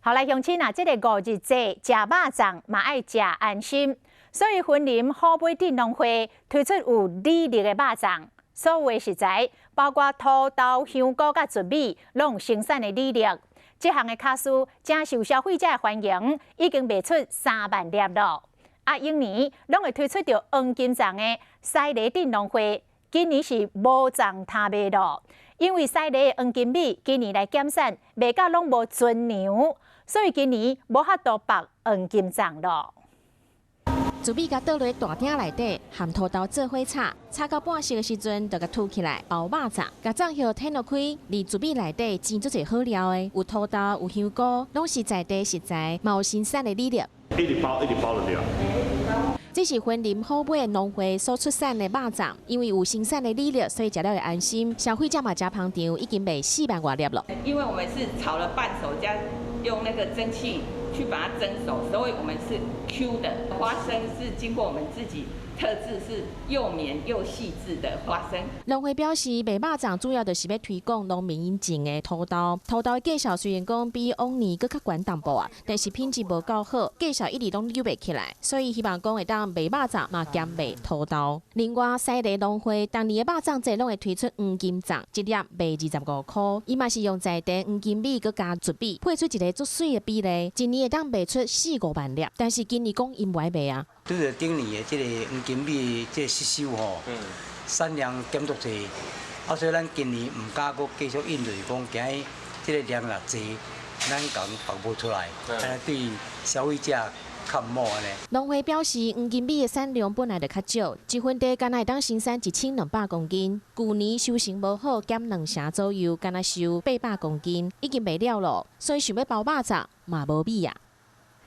好來，鄉親啊，這个五日節食肉粽嘛愛食安心，所以雲林虎尾鎮農會推出有履歷的肉粽，所有的食材包括土豆、香菇佮糯米，攏有生產的履歷。這項的巧思誠受消費者的歡迎，已經賣出3萬粒囉。啊，往年攏會推出著黃金粽的西螺鎮農會，今年是無粽通賣囉，因為西螺的黃金米今年來減產，賣甲攏無存糧。所以今年無法度縛黃金粽囉。糯米共倒落大鼎內底，和土豆做伙炒，炒到半熟的時陣，就共吐起來包肉粽，共粽葉攤落開，佇糯米內底煎足濟好料的，有土豆，有香菇，攏是在地食材，嘛有生產的履歷。一直包一直包的料。這是雲林虎尾農會所出產的肉粽，因為有生產的履歷，所以食了會安心。消費者嘛誠捧場，已經賣4萬外粒了。因為我們是炒了半熟，加用那個蒸汽去把它蒸熟，所以我們是 Q 的。花生是經過我們自己特製，是又綿又細緻的花生。農會表示，賣肉粽主要就是欲推廣農民𪜶種的土豆。土豆的價數雖然講比往年閣較懸淡薄啊，但是品質無夠好，價數一直攏扭袂起來。所以希望講會當賣肉粽嘛兼賣土豆。另外，西螺農會逐年的肉粽節攏會推出黃金粽，一粒賣25箍。伊嘛是用在地黃金米閣加糯米，配出一个足媠的比例，一年會當賣出四五萬粒。但是今年講𪜶無愛賣啊。拄著頂年的這个黃金米這个失收吼，產量減足濟，啊，所以咱今年毋敢閣繼續印，就是講驚這个量若濟，咱共縛無出來，按呢對消費者較毋好按呢。農會表示，黃金米的產量本來就較少，一分地干焦會當生產1200公斤。舊年收成無好，減兩成左右，干焦收800公斤，已經賣了囉，所以想欲包肉粽嘛無米啊。